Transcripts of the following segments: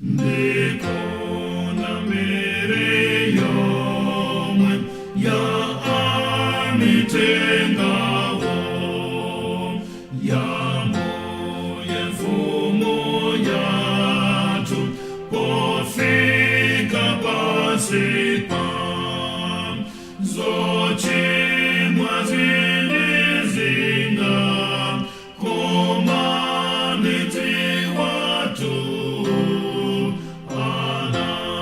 Ndikonda mbiri yomwe ya amithengawo, ya Mbuye mfumu yathu, pofika pansi pa zochimwa zindizinga, koma ndidziwatu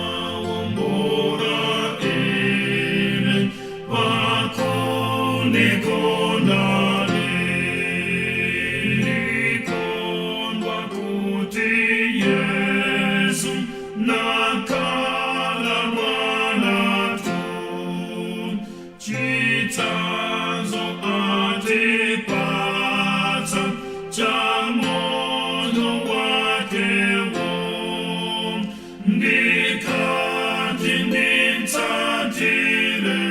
anawombola ine pakundikonda. Ndikondwa kuti Yesu nakhala mwanatu, chitsanzo atipatsa cha moyo wakewo. Ndikati nditsatire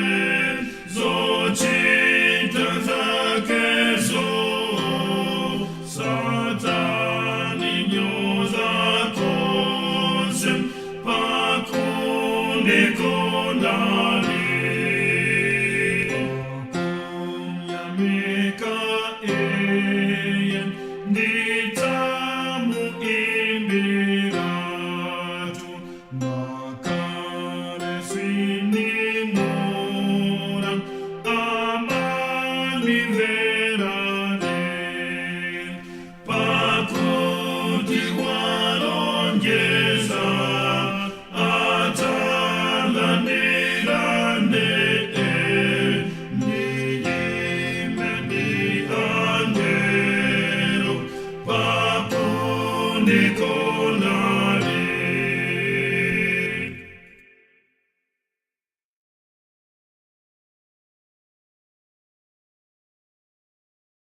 zochita zakezo, sadzandinyoza konse pakundikonda. Pakumuyamika iye ndidzamuimbiratu, ngakhale sindimuona, amandimvera. Pakuti walonjeza adzalandira ine, ndiyimbe ndi angelo pakundikonda.